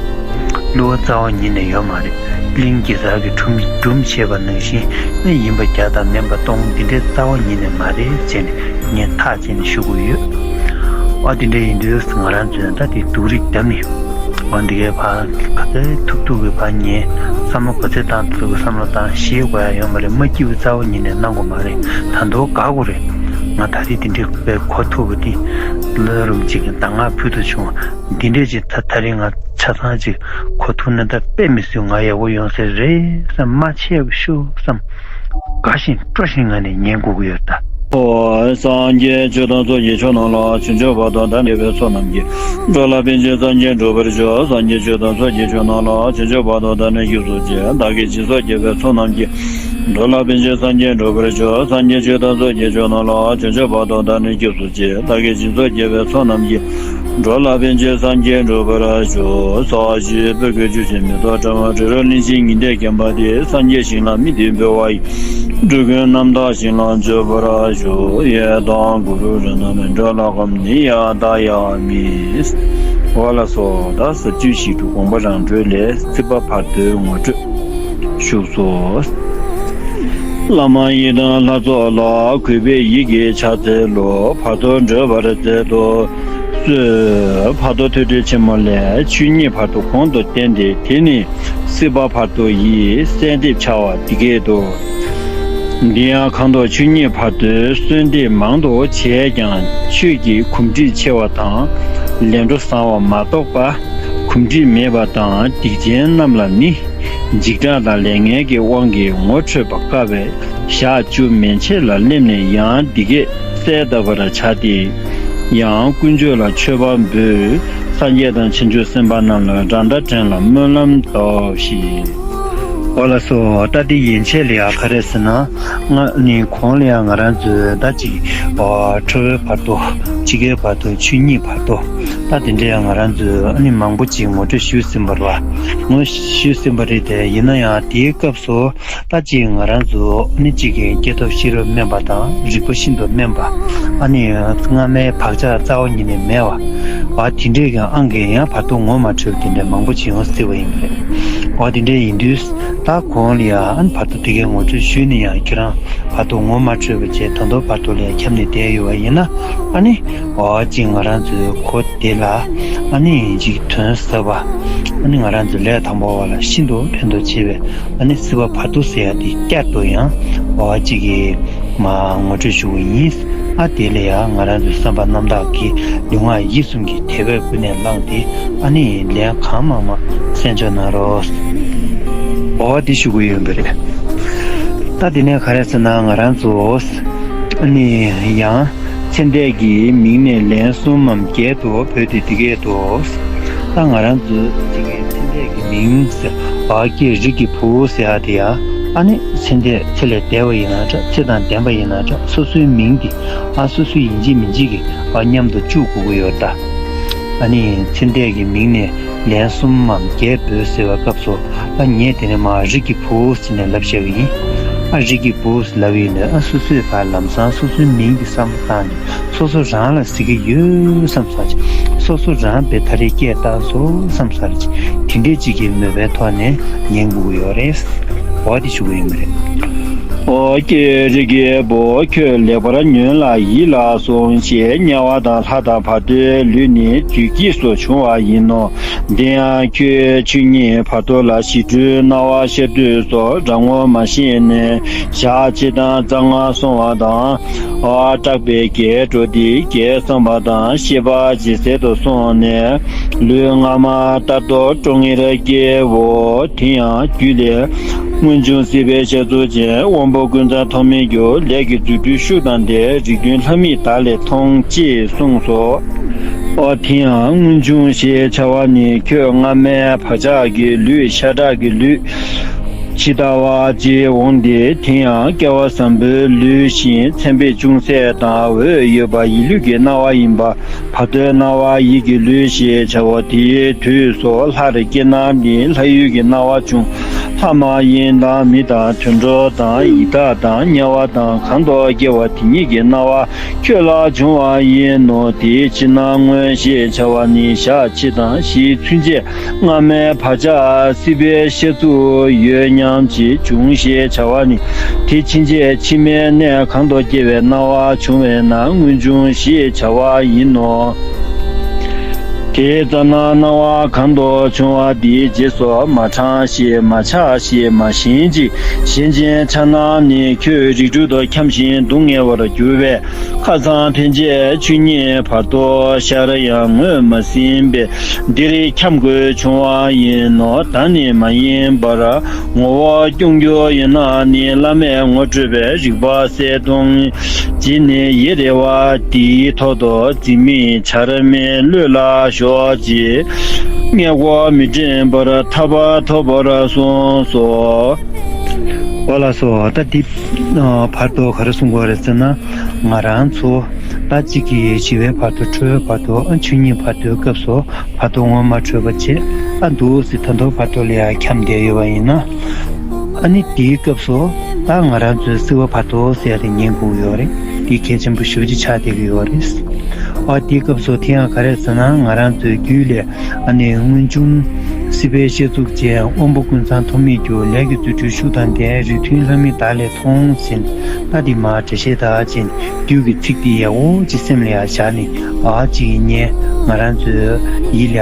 བསླུ་བ་རྩ་བ་ཉིད་ནས་ཡོད་མ་རེད། གླིང་གེ་སར་གྱིས་སྒྲུང་སྒྲུང་བཤད་པ་ནང་བཞིན་ཨེ་ཡིན་པ་བརྒྱ་དང་མིན་པ་སྟོང་འདི་འདྲའི་རྩ་བ་ཉིད་ནས་མ་རེད་ཅེས་ནས་ངས་ཐག་བཅད་ནས་ཞུ་གི་ཡོད། ཨ་འདི་འདྲ་ཡིན་དུས་ང་རང་ཚོས་ད་དེ་སྡུག་རུས་བརྒྱབ་ནས་ཨ་འདི་གའི་ཕར་ག་ཚོད་ཐུབ་ཐུབ་ཀྱི་ཕར་ཉན། བསམ་བློ་ག་ཚོད་བཏང་ཐུབ་ཀྱི་བསམ་བློ་བཏང་། ཞེད་དགོས་ཡ་ཡོད་མ་རེད། མ་སྐྱིད་པ་རྩ་བ་ཉིད་ནས་གནང་དགོས་མ་རེད། ད་དུང་དགའ་དགོས་རེད། ང་ད་རེས་འདི་འདྲའི་དཔེ་གོ་ཐུབ་པ་འདི་བློན་རིན་པོ་ཆེ་གི་གདམས་ངག་ཕུལ་དུ་བྱུང་བ་འདི་འདྲས་ཅིག་ད་ད་རེས་ང་ཆ་ཚང་ཅིག་གོ་ཐུབ་ན་ད་དཔེ་མི་སྲིད་ང་ཡག་པོ་ཡོང་ས་རེད་བསམ། མ་ཆད་པ་ཤོག་བསམ། དགའ་བཞིན་སྤྲོ་བཞིན་ངང་ནས་ཉན་དགོས་ཀྱི་ཡོད་ད། ཨོ། སངས་རྒྱས་ཆོས་དང་ཚོགས་ཀྱི་མཆོག་རྣམས་ལ། བྱང་ཆུབ་བར་དུ་བདག་ནི་སྐྱེ་བའི་ཚོགས་རྣམས་ཀྱིས། འགྲོ་ལ་ཕན་ཕྱིར་སངས་རྒྱས་འགྲུབ་པར་ཤོག། སངས་རྒྱས་ཆོས་དང་ཚོགས་ཀྱི་མཆོག་རྣམས་ལ། བྱང་ཆུབ་བར་དུ་བདག་ནི་སྐྱེ་བར་ཤོག། བདག་གིས་སྦྱིན་སོགས་བགྱིས་པའི་ཚོགས་རྣམས་ཀྱིས། འགྲོ་ལ་ཕན་ཕྱིར་སངས་རྒྱས་འགྲུབ་པར་ཤོག། སངས་རྒྱས་ཆོས་དང་ཚོགས་ཀྱི་མཆོག་རྣམས་ལ། བྱང་ཆུབ་བར་དུ་བདག་ནི་སྐྱེ་བར་ཤོག། བདག་གིས་སྦྱིན་སོགས་བགྱིས་པའི་ཚོགས་རྣམས་ཀྱིས། འགྲོ་ལ་ཕན་ཕྱིར་སངས་རྒྱས་འགྲུབ་པར་ཤོག། སྭཱ་ཧཱ། བོད་ཀྱི་ཆུ་ཆེན་མེ་ཏོག་བཀྲ་བ། བྲག་རི་གླིང་ཆེན་ཉི་ཟླས་བརྒྱན་པ་དེ། སངས་རྒྱས་ཞིང་ལ་མི་མཐུན་འབུལ་བ་ཡི། འགྲོ་ཀུན་རྣམ་དག་ཞིང་ལ་སྤྱོད་པར་ཤོག། ཡི་དྭགས་གུ་རུ་རིགས་ལྔ་མི་འགྲོ་ལ་ཁམས་ནི་ཡང་དག་ཡང་མིན། འོ་ལགས་སོ། ད་ཟབ་ཆོས་ཞི་ཁྲོ་དགོངས་པ་རང་གྲོལ་ལས་སྲིད་པ་བར་དོའི་ངོ་སྤྲོད་ཞུས་སོ། བླ་མ་ཡི་དམ་ལྷ་ཚོགས་ལ། གུས་པས་ཡིད་ཀྱིས་ཕྱག་འཚལ་ལོ། བར་དོ་གྲོལ་བར་མཛད་དུ་གསོལ། བར་དོ་ཐོས་གྲོལ་ཆེན་མོ་ལས། ཆོས་ཉིད་བར་དོ་གོང་དུ་བསྟན་ཏེ། དེ་ནི་སྲིད་པ་བར་དོ་ཡི་གསལ་འདེབས་བྱ་བ་འདི་སྐད་དུ། འདི་ཡང་གང་དུ་ཆོས་ཉིད་བར་དོའི་གསོལ་འདེབས་མང་དུ་བྱས་ཀྱང་། ཆོས་ཀྱི་གོམས་འདྲིས་ཆེ་བ་དང་། ལས་འཕྲོ་བཟང་བ་མ་གཏོགས་པ། གོམས་འདྲིས་མེད་པ་དང་སྡིག་ཅན་རྣམས་ལ་ནི། འཇིགས་སྐྲག་དང་ལས་ངན་གྱི་དབང་གིས་ངོ་འཕྲོད་པ་དཀའ་བས། ཞག་བཅུ་མན་ཆད་ལ་སླེབས་ནས་ཡང་འདི་སྐད་གསལ་གདབ་པར་བྱ་སྟེ། ཡང་དཀོན་མཆོག་ལ་མཆོད་པ་འབུལ། སངས་རྒྱས་དང་བྱང་ཆུབ་སེམས་དཔའ་རྣམས་ལ་ར་མདའ་བསྒྲེངས་ལ་སྨོན་ལམ་བཏབ་ཤིག། འོ་ལགས་སོ། ད་འདི་ཡན་ཆད་ལ་ཡང་ག་རེ་ཟེར་ན། ང་ནི་གོང་ལ་ཡང་ང་རང་ཚོའི་ད་ཅིག་ཨ་ཁྲོ་བོའི་བར་དོ། འཆི་ཁའི་བར་དོ། ཆོས་ཉིད་བར་དོ། ད་དེ་འདྲའི་ཡང་ང་རང་ཚོས་ཨ་ནི་མང་པོ་ཅིག་ངོ་སྤྲོད་ཞུས་ཟིན་པ་རེད་བ། ངོ་ཞུས་ཟིན་པ་རེད་དེ། ཡིན་ན་ཡང་དེའི་སྐབས་སུ་ད་ཅིག་ང་རང་ཚོ་ཨ་ནི་ཅིག་གི་སྐྱེས་ཐོབ་ཤེས་རབ་དམན་པ་དང་རིག་པ་ཤིན་ཏུ་དམན་པ། ཨ་ནི་སྔ་མའི་བག་ཆགས་རྩ་བ་ཉིད་ནས་མེད་པ། བ་དེ་འདྲའི་གི་ཨང་གིས་ཡང་བར་དོ་ངོ་མ་འཕྲོད་པ་དེ་འདྲ་མང་པོ་ཅིག་ཡོང་སྲིད་པ་ཡིན་པ་རེད། བ་དེ་འདྲ་ཡིན་དུས་ད་གོང་ལ་ཡང་ཨ་ནི་བར་དོ་དེ་གའི་ངོ་སྤྲོད་ཞུས་ནས་ཡང་ཁྱེད་རང་བར་དོ་ངོ་མ་འཕྲོད་པ་བྱས་ད་དུང་བར་དོ་ལ་ཁྱབ་ནས་བསྡད་ཡོད་པ་ཡིན་ན། ཨ་ནི་འོ་ཅིག་ང་རང་ཚོའི་གོ་དེ་ལ་ཨ་ནི་ཅིག་དོན་ཟབ་པ། ཨ་ནི་ང་རང་ཚོའི་ལས་དང་པོ་བ་ལ་ཤིན་ཏུ་ཕན་ཐོགས་ཆེ་བའི་ཨ་ནི་སྲིད་པ་བར་དོ་ཟེར་ཡ་དེ་བསྐྱར་དུ་ཡང་འོ་ཅིག་གི་མ་ངོ་སྤྲོད་ཞུ་གི་ཡིན། ཨ་དེ་ལ་ཡང་ང་རང་ཚོའི་བསམ་པ་རྣམ་དག་གིས་ལུས་ངག་ཡིད་གསུམ་གྱི་དད་པས་ཀུན་ནས་བསླངས་ཏེ་ཨ་ནི་ལན་གང་མང་མང་གསན་འཇོག་གནང་རོགས། འོ་དེ་ཞུ་གི་ཡོད་པ་རེད། ད་དེ་ནས་ག་རེ་ཟེར་ན་ང་རང་ཚོ་ཨ་ནི་ཡང་ ཚེ་འདས་ཀྱི་མིང་ནས་ལན་གསུམ་མམ་བརྒྱད་དུ་བོས་ཏེ་འདི་སྐད་དུ། ད་ང་རང་ཚོའི་འདི་གའི་ཚེ་འདས་ཀྱི་མིང་ཟེར་བ་ཀྱེ་རིགས་ཀྱི་བུ་ཟེར་ཡ་དེ་ཡ། ཨ་ནི་ཚེ་འདས་ཚེ་ལས་འདས་པ་ཡིན་ན་འདྲ། ཚེ་དང་ལྡན་པ་ཡིན་ན་འདྲ། སོ་སོའི་མིང་འདི་ཨ་སོ་སོའི་ཡིན་གཅིག་མིན་གཅིག་གི་ཨ་མཉམ་དུ་བཅུག་དགོས་ཀྱི་ཡོད་ད། ཨ་ནི་ཚེ་འདས་ཀྱི་མིང་ནས་ལན་གསུམ་མམ་བརྒྱད་བོས་ཟེར་བའི་སྐབས་སུ། ཨ་ངས་དེ་ནས་མར་རིགས་ཀྱི་བུ་ཟེར་ནས་ལབ་བཞག་གི་ཡིན། ཨ་རིགས་ཀྱི་བུ་ལབ་ཡིན་ནས་ཨ་སོ་སོས་ཕར་ལམ་སང་སོ་སོའི་མིང་གི་བསམ་བློ་བཏང་ནས་སོ་སོ་རང་ལ་ཟེར་གྱི་ཡོད་བསམ་ས་ཅིག་སོ་སོ་རང་དཔེ་ད་རེས་སྐད་བཏང་སོང་བསམ་ས་ཅིག་དེ་འདྲས་ཅིག་གི་མོས་པའི་ཐོག་ནས་ཉན་དགོས་ཀྱི་ཡོད་རེད། འོ་དེ་ཞུ་གི་ཡིན་པ་རེད། ཨོ་ཀྱེ་རིགས་ཀྱི་བུ། ཁྱོད་ལེགས་པར་ཉོན་ལ་ཡིད་ལ་ཟུངས་ཤིག་དམྱལ་བ་དང་ལྷ་དང་བར་དོའི་ལུས་ནི་རྫུས་སྐྱེས་སུ་འབྱུང་བ་ཡིན་ནོ། དེ་ཡང་ཁྱོད་ཆོས་ཉིད་བར་དོ་ལ་ཞི་ཁྲོའི་སྣང་བ་ཤར་དུས་སུ་རང་ངོ་མ་ཤེས་ནས་ཞག་གཅིག་དང་རྩ་སྔགས་གསུང་བ་དང་། ཨ་སྐྲག་པའི་བགེགས་འགྲོ་འདིའི་བགེགས་བསམ་པ་དང་ཤེས་པ་ཇེ་གསལ་དུ་སོང་ནས་ལུས་སྔ་མ་ལྟར་དུ་ཀྲོང་ངེར་སྐྱེའོ། དེ་ཡང་རྒྱུད་ལས། སྔོན་བྱུང་སྲིད་པའི་གཤེགས་གཟུགས་ཅན། དབང་པོ་ཀུན་ཚང་ཐོགས་མེད་རྒྱུ། ལས་ཀྱི་རྫུ་འཕྲུལ་ཤུགས་དང་ལྡན། རིགས་མཐུན་ལྷ་མིག་དག་ལས་མཐོང་། ཅེས་གསུངས་སོ། ཨོ་དེ་ཡང་སྔོན་བྱུང་ཞེས་བྱ་བ་ནི་ཁྱོད་སྔ་མའི་བག་ཆགས་ཀྱི་ལུས་ཤ་ཁྲག་གི་ལུས་ཇི་ལྟ་བ་ཅིག་འོང་སྟེ། དེ་ཡང་སྐལ་བ་བཟང་པོའི་ལུས་ཤིང་མཚན་དཔེ་ཅུང་ཟད་དང་འོད་ཡོད་པ་ཡིད་ལུས་ཀྱི་སྣང་བ་ཡིན་པ། བར་དོའི་སྣང་བ་ཡིད་ཀྱི་ལུས་ཞེས་བྱའོ། དེའི་དུས་སུ་ལྷར་སྐྱེས་ན་ནི་ལྷ་ཡུལ་གྱི་སྣང་བ་འབྱུང་། ལྷ་མ་ཡིན་དང་མི་དང་དུད་འགྲོ་དང་ཡི་དྭགས་དང་དམྱལ་བ་དང་གང་དུ་སྐྱེ་བ་དེ་ཉིད་ཀྱི་སྣང་བ་ཁྱོད་ལ་འབྱུང་བ་ཡིན་ནོ། དེའི་ཕྱིར་ན་སྔོན་ཞེས་བྱ་བ་ནི་ཞག་ཕྱེད་དང་བཞིའི་ཚུན་ཆད་སྔ་མའི་བག་ཆགས་སྲིད་པའི་གཤེགས་གཟུགས་ཡོད་སྙམ་བྱེད་འབྱུང་ཞེས་བྱ་བ་ནི་དེ་ཕྱིན་ཆད་ཕྱི་མའི་གནས་གང་དུ་སྐྱེ་བའི་སྣང་བ་བྱུང་བས་ན་སྔོན་བྱུང་ཞེས་བྱ་བ་ཡིན་ནོ། དེ་ལྟ་ན་སྣང་བ་གང་དུ་བྱུང་བ་དེའི་རྗེས་སུ་མ་འབྲངས་ཤིག་མ་ཆགས་ཤིག་མ་ཞེན་ཅིག་ཞེན་ཅིང་ཆགས་ན་ནི་ཁྱོད་རིགས་དྲུག་ཏུ་འཁྱམས་ཤིང་སྡུག་བསྔལ་བར་འགྱུར་བས། ཁ་སང་ཕན་ཆད་ཆོས་ཉིད་བར་དོ་ཤར་ཡང་ངོས་མ་ཟིན་པས་འདིར་འཁྱམས་དགོས་བྱུང་བ་ཡིན་ནོ། ད་ནི་མ་ཡིན་པར་ངོ་བོ་སྐྱོང་རྒྱུ་ཡོད་ན་ནི་བླ་མས་ངོ་སྤྲོད་པའི་རིག་པ་གསལ་སྟོང་ཇི་ནི་ཡིད་རེ་བ་འདིའི་ཐོག་ཏུ་འཛིན་མེད་བྱར་མེད་བློས་བསླངས་ཤོག་ཅེས་མངལ་སྒོ་མི་འདྲེན་པར་ཐར་པ་ཐོབ་པར་གསུངས་སོ། འོ་ལགས་སོ། ད་འདི་བར་དོ་ག་རེ་གསུང་གི་ཡོད་རེད་ཟེར་ན། ང་རང་ཚོ་ད་གཅིག་གི་ཞི་བའི་བར་དོ་ཁྲོ་བོའི་བར་དོ་ཨ་ཆོས་ཉིད་བར་དོའི་སྐབས་སུ་བར་དོ་ངོ་མ་འཕྲོད་པ་བྱས་ཨ་འདུག་སེ་ད་དུང་བར་དོ་ལ་ཡང་འཁྱམས་བསྡད་ཡོད་པ་ཡིན་ན། ཨ་ནི་དེའི་སྐབས་སུ་ད་ང་རང་ཚོའི་སྲིད་པ་བར་དོ་ཟེར་ཡ་དེ་ཉན་དགོས་ཡོད་རེད། དེ་གལ་ཆེན་པོ་ཞེ་པོ་ཅིག་ཆགས་བསྡད་ཀྱི་ཡོད་རེད། ཨ་དེའི་སྐབས་སུ་དེ་ཡང་ག་རེ་ཟེར་ན་ང་རང་ཚོའི་རྒྱུད་ལས། ཨ་ནི་སྔོན་བྱུང་སྲིད་པའི་གཤེགས་གཟུགས་ཅན། དབང་པོ་ཀུན་ཚང་ཐོགས་མེད་རྒྱུ། ལས་ཀྱི་རྫུ་འཕྲུལ་ཤུགས་དང་ལྡན། རིགས་མཐུན་ལྷ་མིག་དག་ལས་མཐོང་ཟེར། ད་འདི་མར་འགྲེལ་བཤད་དག་ཅིག་རྒྱུད་ཀྱི་ཚིག་འདི་ཡག་པོ་ཅིག་སེམས་ལ་ཡང་བཞག་ནས་ཨ་ཅིག་ཉན། ང་རང་ཚོའི་ཡིད་ལ་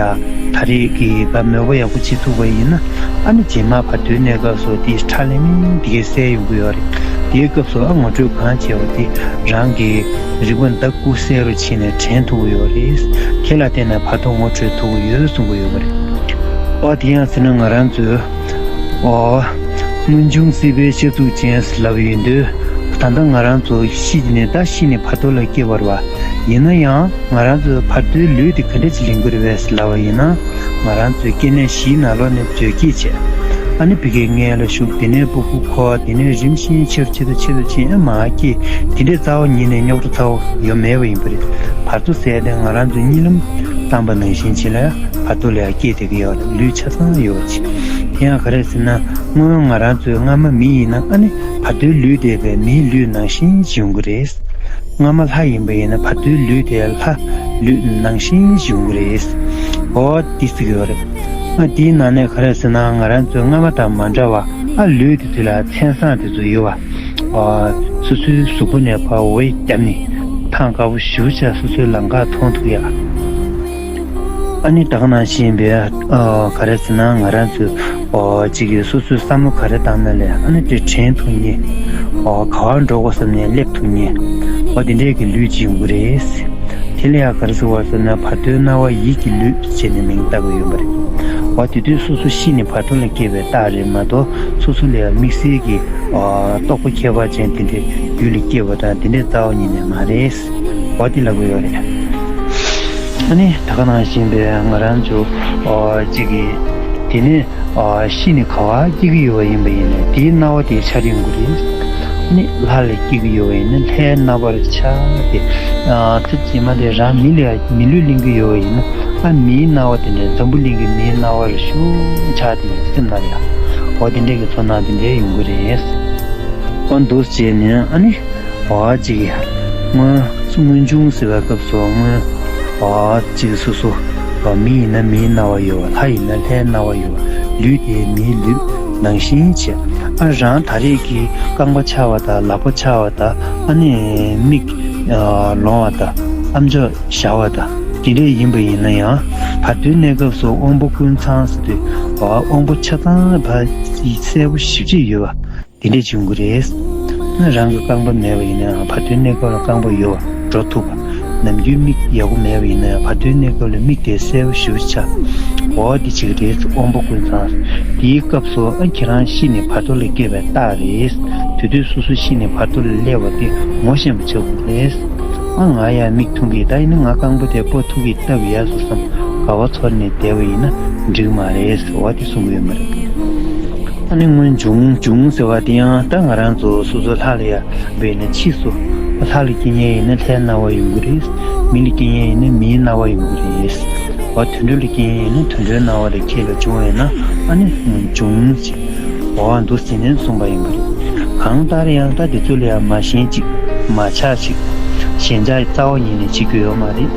ད་རེས་ཀྱི་བ་མོས་པ་ཡག་པོ་བྱེད་ཐུབ་པ་ཡིན་ན། ཨ་ནི་རྗེས་མ་བར་དོའི་གནས་སྐབས་སུ་འདི་ཁྲ་ལམ་མེ་འདི་གའི་གསལ་ཡོང་གི་ཡོད་རེད། དེའི་སྐབས་སུ་ཨ་ངོ་སྤྲོད་གང་བྱས་པ་དེ་རང་གི་རིག་པ་འདི་ཀུན་གསལ་རུ་ཕྱིན་ནས་དྲན་ཐུབ་ཀྱི་ཡོད་རེད། དེ་ལ་བརྟེན་ནས་བར་དོ་ངོ་འཕྲོད་ཐུབ་ཀྱི་ཡོད་གསུང་གི་ཡོད་པ་རེད། ཨོ་དེ་ཡང་ཟེར་ན་ང་རང་ཚོའི་ཨོ་སྔོན་བྱུང་སྲིད་པའི་གཤེགས་གཟུགས་ཅན་ཟེར་ལབ་ཡོང་དུས་ད་ལྟ་ང་རང་ཚོ་ཤི་ནས་ད་ཤི་ནས་བར་དོ་ལ་སྐྱེ་བ་རེད་པ། ཡིན་ན་ཡང་ང་རང་ཚོའི་བར་དོའི་ལུས་དེ་ག་འདྲ་ཅིག་ལེན་གྱི་རེད་པས་ཟེར་ལབ་པ་ཡིན་ན། ང་རང་ཚོའི་སྐྱེ་གནས་བཞིའི་ནང་ལོགས་ནས་མཛོད་སྐྱེས་བྱས། ཨ་ནི་ཕ་གིའི་མངལ་ལ་ཞུགས། དེ་ནས་སྤུ་གུ་འཁོར། དེ་ནས་རིམ་བཞིན་ཆེ་རུ་ཆེ་རུ་ཆེ་རུ་ཕྱིན་ཨ་མར་སྐྱེས། དེ་འདྲའི་རྩ་བ་ཉིད་ནས་རྙོག་དྲ་ཚ་པོ་ཡོད་མེད་པ་ཡིན་པ་རེད། བར་དོ་ཟེར་དེ་ང་རང་ཚོའི་གཉིད་ལམ་བཏང་པ་ནང་བཞིན་བྱས་ལ་བར་དོ་ལ་ཡང་སྐྱེས་བསྡད་ཀྱི་ཡོད་རེད། ལུས་ཆ་ཚང་ཡོད་པ་ཅིག་དེ་ཡང་ག་རེ་ཟེར་ན་སྔོན་ང་རང་ཚོའི་སྔ་མ་མི་ཡིན་ན་ཨ་ནི་བར་དོའི་ལུས་དེ་བས་མིའི་ལུས་ནང་བཞིན་ཡོང་གི་རེད། སྔ་མ་ལྷ་ཡིན་པ་ཡིན་ན་བར་དོའི་ལུས་དེ་ལྷ་ལུས་ནང་བཞིན་ཡོང་གི་རེད། འོ་འདི་ཟེར་གྱི་ཡོད་རེད། ཨ་འདིའི་ནང་ནས་ག་རེ་ཟེར་ན་ང་རང་ཚོའི་སྔ་མ་དང་མ་འདྲ་བ་ཨ་ལུས་དེ་ཚོ་ལ་མཚན་བཟང་དེ་ཚོ་ཡོད་པ། ཨ་སོ་སོའི་གཟུགས་པོ་ནས་ཕར་འོད་བརྒྱབ་ནས་ཐང་དཀར་པོ་ཞེ་པོ་ཅིག་སོ་སོའི་ལམ་ཁ་མཐོང་ཐུབ་ཡ། ཨ་ནི་ད་ག་ནང་བཞིན་པའི་ཨ་ག་རེ་ཟེར་ན་ང་རང་ཚོའི་ཨོ་གཅིག་གིས་སོ་སོའི་བསམ་བློ་ག་རེ་བཏང་ན་ལས་ཨ་ནི་དེ་དྲན་ཐུབ་མཁན། ཨོ་ག་བར་འགྲོ་དགོས་བསམ་ནས་སླེབས་ཐུབ་མཁན། ཨོ་དེ་འདྲས་ཀྱི་ལུས་ཅིག་ཡོང་གི་རེད། དེ་ལ་ཡང་ག་རེ་ཟེར་བ་ཟེར་ན་བར་དོའི་སྣང་བ་ཡིད་ཀྱི་ལུས་ཟེར་ནས་མིང་བཏགས་ཀྱི་ཡོད་པ་རེད། ཨོ་དེ་དུས་སོ་སོ་ཤི་ནས་བར་དོ་ལ་སྐྱེས་པའི་རྟགས་རེད་མ་གཏོགས་སོ་སོ་ལ་ཡང་དམིགས་བསལ་གྱི་ཨོ་རྟོགས་པ་ཁྱད་པར་ཅན་དེ་འདྲས་རྒྱུད་ལ་སྐྱེས་པ་དང་དེ་འདྲས་རྩ་བ་ཉིད་ནས་མ་རེད། འོ་དེ་ལབ་དགོས་ཡོད་རེད། ཨ་ནི་ད་ག་ནང་བཞིན་པའི་ང་རང་ཚོ་ཨ་གཅིག་གིས་དེ་ནས་ཨ་ཤི་ནས་ག་བ་སྐྱེ་གི་ཡོད་པ་ཡིན་པ་ཡིན་ན་དེའི་སྣང་བ་དེ་འཆར་ཡོང་གི་རེད། ཨ་ནི་ལྷ་ལ་སྐྱེ་གི་ཡོད་པ་ཡིན་ན་ལྷའི་སྣང་བ་རེད་ཆགས་ཏེ། ཨ་ཚེ་རྗེས་མ་དེ་རང་མི་ལ་མི་ལུས་ལེན་གི་ཡོད་པ་ཡིན་ན་ཨ་མིའི་སྣང་བ་དེ་འདྲ་འཛམ་བུ་གླིང་གི་མིའི་སྣང་བ་རེད་ཤུགས་ཆགས་དེ་སེམས་ནང་ལ་ཡ། འོ་དེ་འདྲས་ཀྱི་ཚོར་སྣང་དེ་འདྲས་ཡོང་གི་རེད། འོ་འདུག་བྱས་ནས་ཨ་ནི། འོ་ཅིག་སྔོན་སྔོན་བྱུང་ཟེར་བའི་སྐབས་སུ་སྔོན། འོ་ཅིག་སོ་སོ། འོ་མི་ཡིན་ན་མིའི་སྣང་བ་ཡོད་པ་ལྷ་ཡིན་ན་ལྷའི་སྣང་བ་ཡོད་པ་ལུས་དེ་མིའི་ལུས་ནང་བཞིན་བྱས། ཨ་རང་ད་རེས་ཀྱི་རྐང་པ་ཆག་པ་དང་ལག་པ་ཆག་པ་དང་ཨ་ནི་མིག་ལོང་བ་དང་ཨམ་ཅོག་ཞར་བ་དང་དེ་འདྲས་ཡིན་པ་ཡིན་ན་ཡང་བར་དོའི་གནས་སྐབས་སུ་དབང་པོ་ཀུན་ཚང་ཟེར་དུས་འོ་དབང་པོ་ཆ་ཚང་བ་གསལ་པོ་ཞེ་པོ་ཅིག་ཡོད་པ། དེ་འདྲས་བྱུང་གི་རེད། རང་གི་རྐང་པ་མེད་པ་ཡིན་ན་ཡང་བར་དོའི་གནས་སྐབས་ལ་རྐང་པ་ཡོད་པ་འགྲོ་ཐུབ་པ། ནམ་རྒྱུན་མིག་ཡག་པོ་མེད་པ་ཡིན་ན་ཡང་བར་དོའི་གནས་སྐབས་ལ་མིག་དེ་གསལ་པོ་ཞེ་པོ་ཅིག་ཆགས། འོ་དེ་བྱེད་ཀྱི་རེད། དབང་པོ་ཀུན་ཚང་། དེའི་སྐབས་སུ་ཨ་ཁྱེད་རང་ཤི་ནས་བར་དོ་ལ་སྐྱེས་པའི་རྟགས་རེད། དེ་དུས་སོ་སོ་ཤི་ནས་བར་དོ་ལ་སླེབས་པ་དེ་ངོ་ཤེས་པ་ཆགས་དགོས་རེད། ཨ་ང་ཡང་མིག་མཐོང་གི་ད་ཡིན་ན་ང་རྐང་པ་དེ་སྤོ་ཐུབ་ཀྱི་སྟབས་ཡག་སོང་བསམ་དགའ་བ་ཚོར་ནས་བསྡད་པ་ཡིན་ན་འགྲིག་མ་རེད་ཟེར་བ་དེ་གསུང་གི་ཡོད་མ་རེད། ཨ་ནི་སྔོན་བྱུང་བྱུང་ཟེར་བ་དེ་ཡང་ད་ང་རང་ཚོ་སོ་སོ་ལྷ་ལ་ཡ་བས་ནས་ཕྱིས་སུ་ལྷ་ལ་སྐྱེ་མཁན་ཡིན་ན་ལྷའི་སྣང་བ་ཡོང་གི་རེད། མི་ལ་སྐྱེ་མཁན་ཡིན་ན་མིའི་སྣང་བ་ཡོང་གི་རེད། འོ་དུད་འགྲོ་ལ་སྐྱེ་མཁན་ཡིན་ན་དུད་འགྲོའི་སྣང་བ་ལ་ཁྱེད་ལ་བྱུང་བས་ན་ཨ་ནི་སྔོན་བྱུང་ཟེར། འོ་འདུག་ཟེར་ནས་གསུངས་པ་ཡིན་པ་རེད། གང་ལྟར་ཡང་ད་དེ་ཚོ་ལ་ཡང་མ་ཞེན་ཅིག་མ་ཆགས་ཅིག་ཞེན་ཆགས་རྩ་བ་ཉིད་ནས་བྱེད་རྒྱུ་ཡོད་མ་རེད།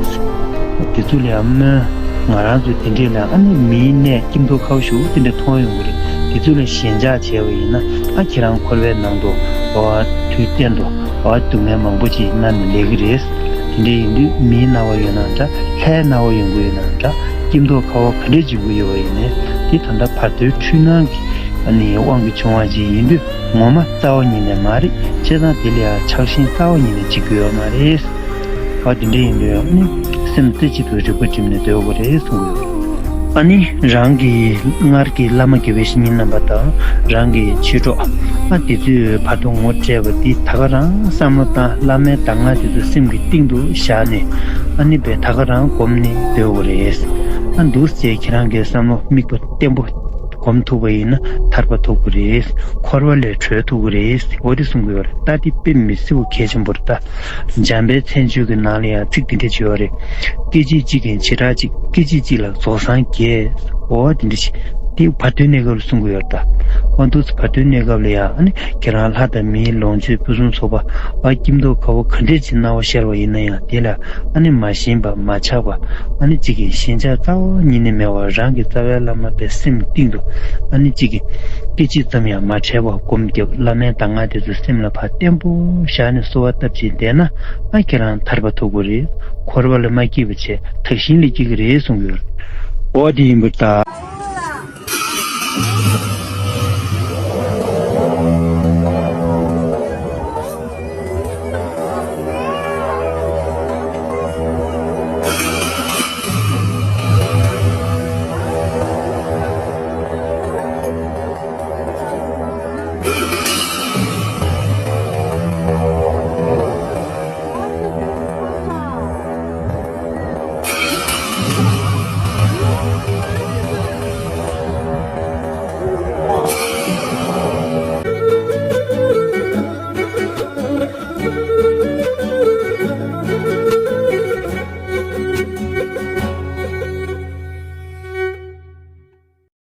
དེ་ཚོ་ལ་ཡང་སྨོན། ང་རང་ཚོ་དེ་འདྲས་ལ་ཨ་ནི་མིའི་གནས་སྐྱིད་མདོག་ཁ་པོ་ཞེ་པོ་དེ་འདྲས་མཐོང་ཡོང་གི་རེད། དེ་ཚོ་ལ་ཞེན་ཆགས་བྱས་པ་ཡིན་ན་ཨ་ཁྱེད་རང་འཁོར་བའི་ནང་དུ་འོ་དུས་གཏན་དུ་འོ་སྡུག་བསྔལ་མང་པོ་ཅིག་མནར་ནས་ལས་ཀྱི་རེད། དེ་འདྲས་ཡིན་དུས་མིའི་སྣང་བ་ཡོད་ན་འདྲ་ལྷའི་སྣང་བ་ཡོང་གི་ཡོད་ན་འདྲ་སྐྱིད་མདོག་ཁ་པོ་ག་འདྲས་བྱེད་དགོས་ཡོད་པ་ཡིན་ནའི་དེ་ད་ལྟ་བར་དོའི་འཁྲུལ་སྣང་གི་ཨ་ནི་དབང་གིས་བྱུང་བ་ཅིག་ཡིན་དུས་ངོ་མ་རྩ་བ་ཉིད་ནས་མ་རེད། བྱས་ཙང་དེ་ལ་ཡང་ཆགས་ཞེན་རྩ་བ་ཉིད་ནས་བྱེད་དགོས་ཡོད་མ་རེད། ཨ་དེ་འདྲ་ཡིན་དུས་ཨ་ནི་སེམས་རྩེ་གཅིག་ཏུ་རིག་པ་བསྒྲིམས་ནས་སྡོད་དགོས་རེད་གསུང་གི་ཡོད། ཨ་ནི་རང་གི་སྔར་གྱི་བླ་མ་དགེ་བའི་བཤེས་གཉེན་རྣམ་པ་དང་རང་གི་མཆེད་གྲོགས་ཨ་དེ་ཚོས་བར་དོ་ངོ་སྤྲད་པ་འདི་ད་ག་རང་བསམ་བློ་བཏང་བླ་མའི་གདམས་ངག་དེ་ཚོ་སེམས་ཀྱི་གཏིང་དུ་བཞག་ནས་ཨ་ནི་བས་ད་ག་རང་སྒོམ་ནས་སྡོད་དགོས་རེད། ཨ་འདུག་ཟེར་ཁྱེད་རང་གི་བསམ་བློ་དམིགས་པ་བརྟན་པོ་སྒོམ་ཐུབ་པ་ཡིན་ན་ཐར་པ་ཐོབ་ཀྱི་རེད། འཁོར་བ་ལས་གྲོལ་ཐུབ་ཀྱི་རེད། འོ་དེ་གསུང་གི་ཡོད་རེད། ད་དེ་དཔེ་མི་སྲིད་པ་གལ་ཆེན་པོ་རེད་ད། འཇམ་དཔལ་མཚན་བརྗོད་ཀྱི་ནང་ལ་ཡང་ཚིག་དེ་འདྲ་བྱས་ཡོད་རེད། སྐད་ཅིག་གཅིག་གིས་བྱེ་བྲག་གཅིག་སྐད་ཅིག་གཅིག་ལ་རྫོགས་སངས་རྒྱས། འོ་དེ་འདྲ་ཞིག་དེ་བར་དོའི་གནས་སྐབས་ལ་གསུང་གི་ཡོད་རེད་ད། འོ་འདུག་སེ་བར་དོའི་གནས་སྐབས་ལ་ཡང་ཨ་ནི་ཁྱེད་རང་ལྷ་དང་མིའི་ལོངས་སྤྱོད་ཕུན་སུམ་ཚོགས་པ་ཨ་སྐྱིད་མདོག་ཁ་པོ་ག་འདྲས་ཀྱི་སྣང་བ་ཤར་བ་ཡིན་ན་ཡང་དེ་ལ་ཨ་ནི་མ་ཞེན་པ་མ་ཆགས་པ། ཨ་ནི་གཅིག་གིས་ཞེན་ཆགས་རྩ་བ་ཉིད་ནས་མེད་པར་རང་གི་རྩ་བའི་བླ་མ་པའི་སེམས་གཏིང་དུ་ཨ་ནི་གཅིག་གིས་སྐད་ཅིག་ཙམ་ཡང་མ་ཆད་པར་སྒོམ་རྒྱབ། བླ་མའི་གདམས་ངག་དེ་ཚོ་སེམས་ལ་ཕར་བརྟན་པོ་བཞག་ནས་གསོལ་བ་བཏབ་བྱས་བསྡད་ན་ཨ་ཁྱེད་རང་ཐར་པ་ཐོབ་ཀྱི་རེད། འཁོར་བ་ལ་མ་སྐྱིད་པ་བྱས་དག་ཞིང་ལ་སྐྱིད་ཀྱི་རེད་གསུང་གི་ཡོད་རེད། འོ་དེ་ཡིན་པར་ཐལ།